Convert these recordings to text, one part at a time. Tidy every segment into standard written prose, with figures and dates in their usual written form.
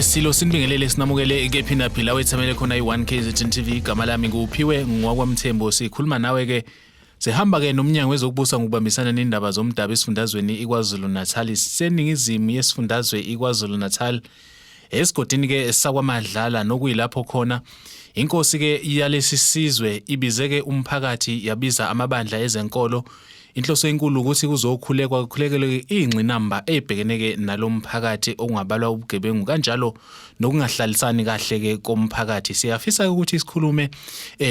Silo sinibingelele, sinamukele kephi naphi la wethamele khona i-1 KZN TV. Igama lami nguPhiwe ngwakwaMthembu. Sikhuluma nawe ke, sihamba ke nomnyango wezokubusa ngokubambisana nendaba zomdabu esifundazweni iKwaZulu Natal, seningizimu yesifundazwe iKwaZulu Natal, esigodini ke sakwaMadlala, nokuyilapho khona inkosi ke yalesi sizwe ibize ke umphakathi, yabiza amabandla ezenkolo. Inhloso enkulu ukuthi kuzokhulekwa, kukhulekelwe ingqinamba ebhekene ke nalomphakathi, okungabalwa ubugebengu kanjalo nokungahlalisani kahle ke komphakathi. Siyafisa ukuthi sikhulume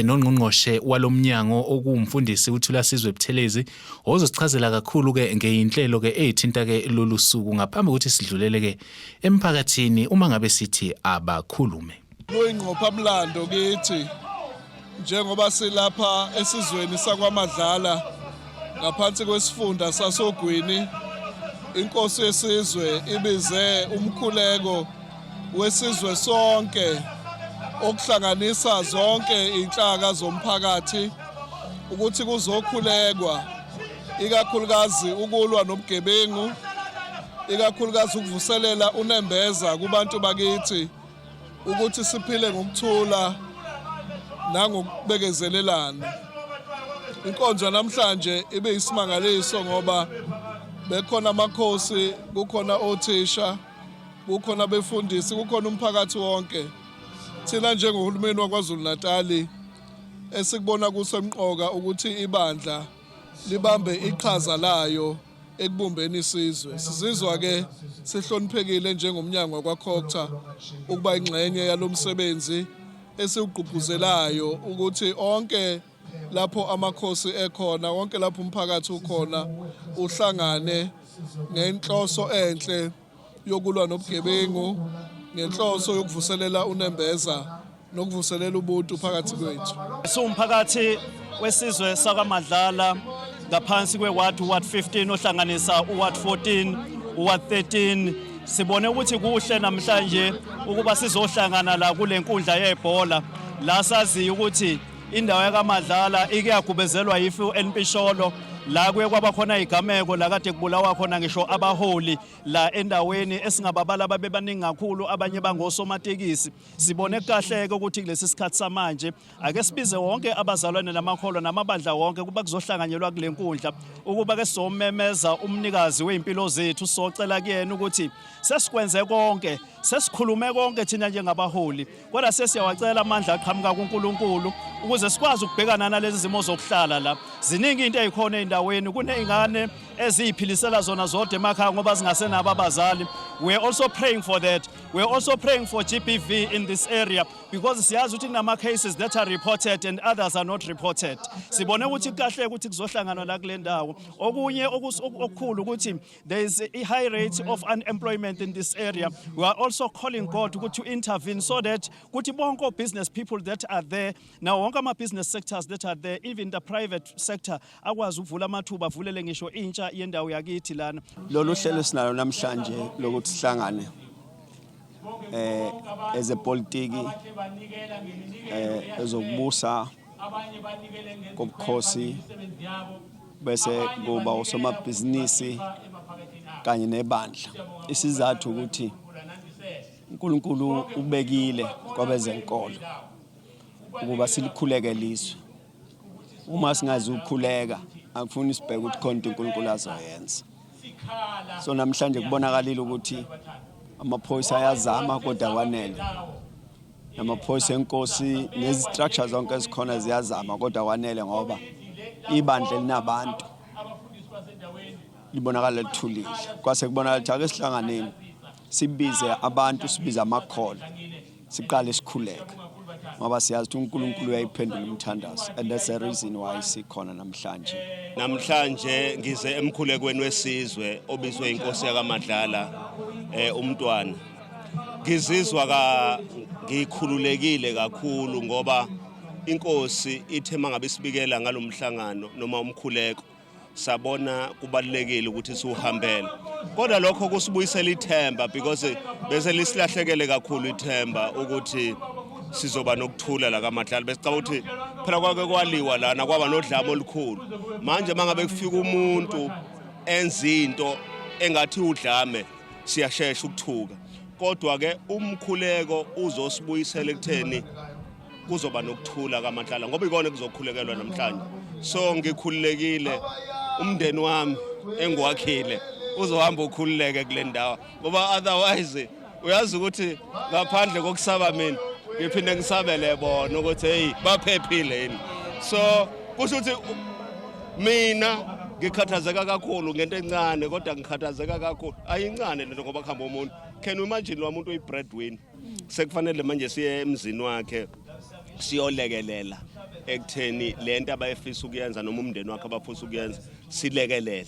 nongqongqoshe walomnyango, okuwumfundisi uThulasizwe Buthelezi, ozosichazela kakhulu ke ngeinhlelo ke ezithinta ke lolu suku, ngaphambi kokuthi sidlulele ke emphakathini uma ngabe sithi abakhulume. Kuyingqophamlando kithi njengoba silapha esizweni sakwaMadlala ngaphansi kwesifunda sasoGwini. Inkosi yesizwe ibize umkhuleko wesizwe sonke okuhlanganisa zonke inhlaka zomphakathi ukuthi kuzokhulekwa, ikakhulukazi ukulwa nobugebengu, ikakhulukazi ukuvuselela unembeza kubantu bakithi ukuthi siphile ngokuthula nangokubekezelelana. Inkonzo namhlanje ibe isimangaliso ngoba bekhona amakhosi, kukhona othisha, kukhona abefundisi, kukhona umphakathi wonke. Thina njengohulumeni waKwaZulu Natali, esikubona kusemqoka ukuthi ibandla libambe iqhaza layo ekubumbeni isizwe. Sizizwa ke sihloniphekile njengomnyango wakwaCogta ukuba ingxenye yalomsebenzi esiwugqugquzelayo ukuthi onke lapho amakhosi ekhona, wonke lapho umphakathi ukhona, uhlangane ngenhloso enhle yokulwa nobugebengu, ngenhloso yokuvuselela unembeza nokuvuselela ubuntu phakathi kwethu. Siwumphakathi wesizwe sakwaMadlala ngaphansi kwe-ward, ward 15, ohlanganisa u-ward 14, u-ward 13, sibone ukuthi kuhle namhlanje ukuba sizohlangana la kule nkundla yebhola, la saziyo ukuthi indawo yakaMadlala ike yagubezelwa yifu empisholo, la kuye kwaba khona igameko la kade kubulawa khona ngisho abaholi la endaweni esingababala, babebaningi kakhulu, abanye bangosomatekisi. Sibone kahleke ukuthi kulesi sikhathi samanje ake sibize wonke abazalwane namakholwa namabandla wonke kuba kuzohlanganyelwa kule nkundla, ukuba ke somemeza umnikazi weimpilo zethu, socela kuyena ukuthi sesikwenze konke, sesikhulume konke thina njengabaholi, kodwa sesiyawacela amandla aqhamuka kuNkulunkulu ukuze sikwazi ukubhekana nalezi zimo zokuhlala la. Ziningi into ezikhona ey'ndaweni, kuney'ngane eziyiphilisela zona zodwa emakhaya ngoba zingasenabo abazali. We are also praying for that. We are also praying for GBV in this area because siyazi ukuthi kunama cases that are reported and others are not reported. Sibone ukuthi kahle ukuthi kuzohlanganwa la kule ndawo. Okunye okukhulu ukuthi there is a high rate of unemployment in this area. We are also calling God ukuthi to intervene so that kuthi bonke business people that are there now, wonke ama business sectors that are there, even the private sector, akwazi ukuvula amathuba, avulele ngisho intsha yendawo yakithi lana. Lolu hlelo sinalo namhlanje lokuthi sihlangane ezepolitiki, ezokubusa kobukhosi, bese kuba usomabhizinisi kanye nebandla, isizathu ukuthi uNkulunkulu ubekile kwabezenkolo ukuba silikhuleke lizwe. Uma singazi ukukhuleka, akufuni sibheke ukuthi khona into uNkulunkulu azoyenza. So namhlanje kubonakalile ukuthi amaphoyisa ayazama kodwa kwanele, namaphoyisa enkosi nezistructure zonke ezikhona ziyazama kodwa kwanele, ngoba ibandla elinabantu libonakala lithulile. Kwase kubonakala ukuthi ake sihlanganeni, sibize abantu, sibize amakholwa, siqale sikhuleke, ngoba siyazi ukuthi uNkulunkulu uyayiphendula umthandazo, and that's the reason why sikhona namhlanje. Namhlanje ngize emkhulekweni wesizwe obizwe inkosi yakaMadlala, umntwana. Ngizizwa ka ngikhululekile kakhulu ngoba inkosi ithe mangabe isibikela ngalomhlangano noma umkhuleko, sabona kubalulekile ukuthi siwuhambele. Kodwa lokho kusibuyisela ithemba because bese lisilahlekele kakhulu ithemba ukuthi sizoba nokuthula la kaMadlala. Besicaba ukuthi phela kwake kwaliwa lana, kwaba nodlame olukhulu. Manje mangabe kufika umuntu enza into engathi udlame, siyashesha ukuthuka. Kodwa ke umkhuleko uzosibuyisela ekutheni kuzoba nokuthula kaMatlala ngoba ikona kuzokhulekelwa namhlanje. So ngikhululekile, umndeni wami engiwakhile uzohamba ukhululeke kule ndawo, ngoba otherwise uyazi ukuthi ngaphandle kokusaba mina ngiphinde ngisabele bona ukuthi hey, baphephile yini. So kusho ukuthi mina ngikhathazeka kakhulu ngento encane, kodwa ngikhathazeka kakhulu ayincane lento ngoba kuhamba umuntu. Can you imagine lo muntu oyi-breadwinner sekufanele manje siye emzini wakhe siyolekelela ekutheni lento abayefisa ukuyenza noma umndeni wakhe abafisa ukuyenza silekelele?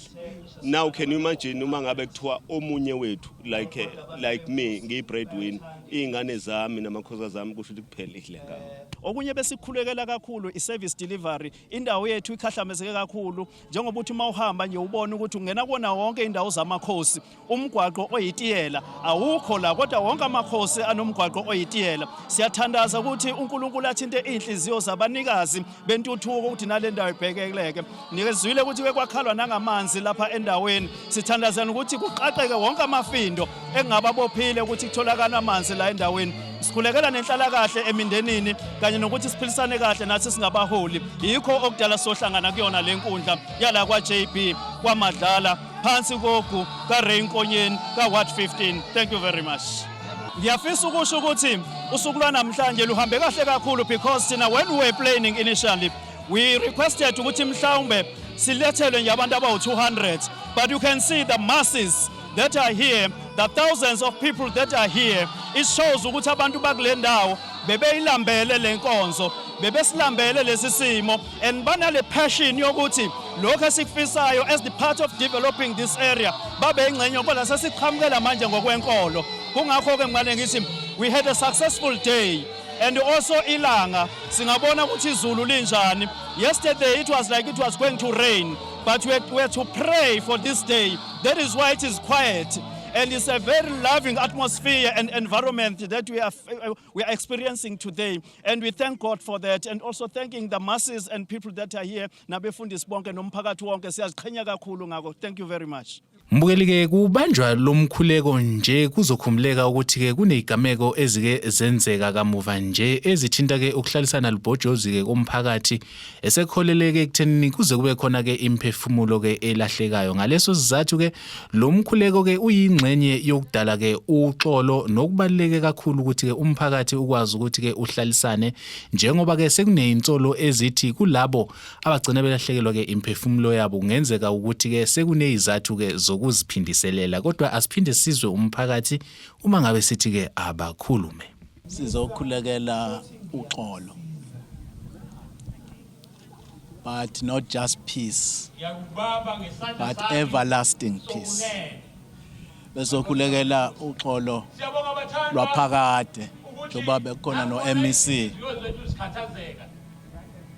Now can you imagine uma ngabe kuthiwa omunye wethu, like me, ngiyi-breadwinner, iy'ngane zami namakhosikazi ami, kusho ukuthi kuphelile ngawo. Okunye besikhulekela kakhulu i-service delivery. Indawo yethu ikhahlamezeke kakhulu, njengoba uthi uma uhamba nje ubone ukuthi ungena kuwona wonke indawo zamakhosi, umgwaqo oyitiyela awukho la, kodwa wonke amakhosi anomgwaqo oyitiyela. Siyathandaza ukuthi uNkulunkulu athinte iy'nhliziyo zabanikazi bentuthuko ukuthi nale ndawo ibhekeleke. Nikezwile ukuthi kwakhalwa nangamanzi lapha endaweni. Sithandazela ukuthi kuqaqeke wonke amafindo engababophile ukuthi kutholakala amanzi la endaweni. Sikhulekela nenhlalakahle emindenini kanye nokuthi siphilisane kahle nathi singabaholi. Yikho okudala sohlangana kuyona le nkundla yala kwa-JB kwaMadlala phansi kogu kaRay Nkonyeni ka-Ward 15. Thank you very much. Ngiyafisa ukusho ukuthi usuku lwanamhlanje luhambe kahle kakhulu because thina, when we were planning initially, we requested ukuthi mhlawumbe silethelwe nje abantu abawu-200, but you can see the masses that are here, the thousands of people that are here. It shows ukuthi abantu bakule ndawo bebeyilambele le nkonzo, bebesilambele lesi simo and banale passion yokuthi lokho esikufisayo as the part of developing this area babe ingxenye, kodwa sesiqhamukela manje ngokwenkolo. Kungakho-ke ngimane ngithi we had a successful day. And also ilanga, singabona ukuthi izulu linjani. Yesterday it was like it was going to rain, but we had to pray for this day. That is why it is quiet and it's a very loving atmosphere and environment that we are experiencing today, and we thank God for that, and also thanking the masses and people that are here, nabefundisi bonke nomphakathi wonke. Siyaziqhenya kakhulu ngakho. Thank you very much. Mbukeli ke, kubanjwa lomkhuleko nje kuzokhumbuleka ukuthi ke kunezigameko ezike zenzeka kamuva nje ezithinta ke ukuhlalisana libhojozi ke komphakathi esekholeleke ekuthenini kuze kube khona ke imphefumulo ke elahlekayo. Ngaleso sizathu ke lo mkhuleko ke uyingxenye yokudala ke uxolo nokubaluleke kakhulu ukuthi ke umphakathi ukwazi ukuthi ke uhlalisane, njengoba ke sekunezinsolo ezithi kulabo abagcina belahlekelwa ke imphefumulo yabo kungenzeka ukuthi ke sekunezizathu ke zokuziphindiselela. Kodwa asiphinde sizwe umphakathi uma ngabe sithi ke abakhulume. Sizokhulekela uxolo, but not just peace, but everlasting peace. Bezokhulekela uxolo lwaphakade njengoba bekhona no-MEC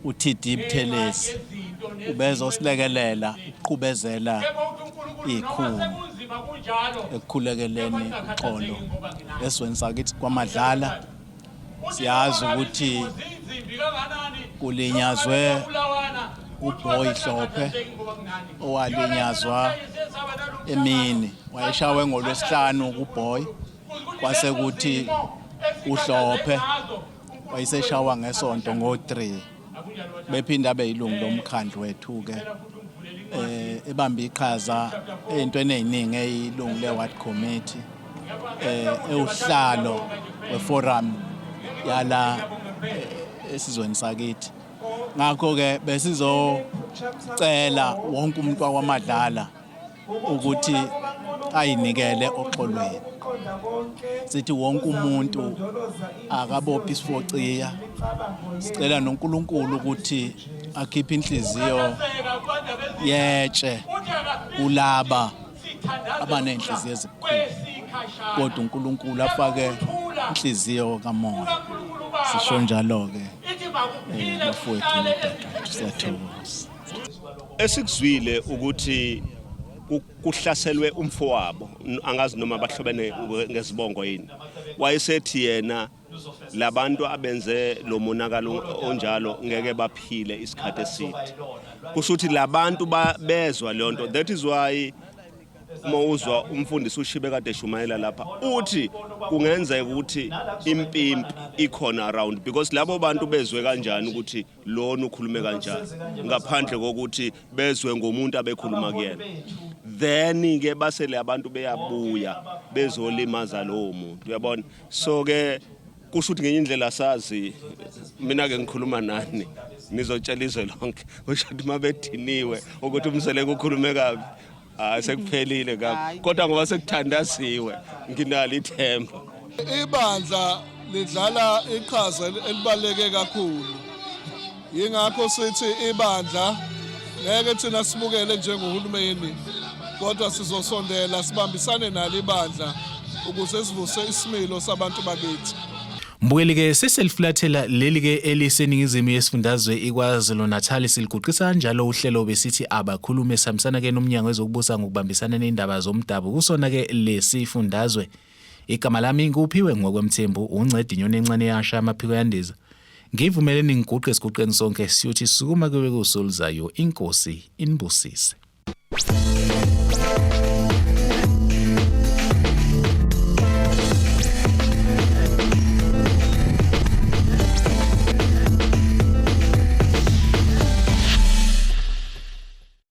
uTD Buthelezi ubezosilekelela ukuqhubezela ikhulu ekukhulekeleni uxolo esizweni sakithi kwaMadlala. Siyazi ukuthi kulinyazwe uBoy Hlophe owalinyazwa emini, wayeshawe ngolwesihlanu kuBoy, kwase kuthi uHlophe wayeseshawa ngesonto ngo-3. Bephinda abe yilungu lomkhandlu wethu ke, ebamba iqhaza ey'ntweni ey'ningi, eyilungu le-ward committee, ewuhlalo weforum yala esizweni sakithi. Ngakho ke besizocela wonke umuntu wakwaMadlala ukuthi ayinikele oxolweni. Sithi wonke umuntu akabophe isifociya. Sicela noNkulunkulu ukuthi akhiphe inhliziyo yetshe kulaba abanenhliziyo ezibukhulu, kodwa uNkulunkulu afake inhliziyo kamoya. Sisho njalo ke, bafowethu nodadewethu, siyathokoza. Esikuzwile ukuthi kuhlaselwe umfowabo, angazi noma bahlobene ngezibongo yini. Wayesethi yena labantu abenze lo monakalo onjalo ngeke baphile isikhathi eside. Kusho ukuthi labantu bezwa leyo nto. That is why Uma uzwa umfundisi uShibe kade eshumayela lapha, uthi kungenzeka ukuthi impimpi ikhona around, because labo bantu bezwe kanjani ukuthi lona ukhulume kanjani ngaphandle kokuthi bezwe ngomuntu abekhuluma kuyena? Then ke basele abantu beyabuya bezolimaza lowo muntu, uyabona? So ke kusho ukuthi ngenye indlela sazi, mina ke ngikhuluma nani, nizotshela izwe lonke, kusho ukuthi uma bediniwe ukuthi uMseleku ukhulume kabi, hayi, sekuphelile ngakho. Kodwa ngoba sekuthandaziwe, nginalo ithemba. Ibandla lidlala iqhaza elibaluleke kakhulu, yingakho sithi ibandla ngeke thina sibukele njengohulumeni, kodwa sizosondela sibambisane nalo ibandla ukuze sivuse isimilo sabantu bakithi. Mbukeli ke, seselifulathela leli ke eliseningizimu yesifundazwe iKwaZulu Natal. Siliguqisa kanjalo uhlelo besithi abakhulume, sihambisana ke nomnyango wezokubusa ngokubambisana nendaba zomdabu kusona ke lesifundazwe. Igama lami nguphiwe ngokwemthembu, uncedi inyoni encane yasha amaphiko yandiza. Ngivumeleni ngiguqe siguqeni sonke, siyothi sukuma kube kusoluzayo. Inkosi inibusise.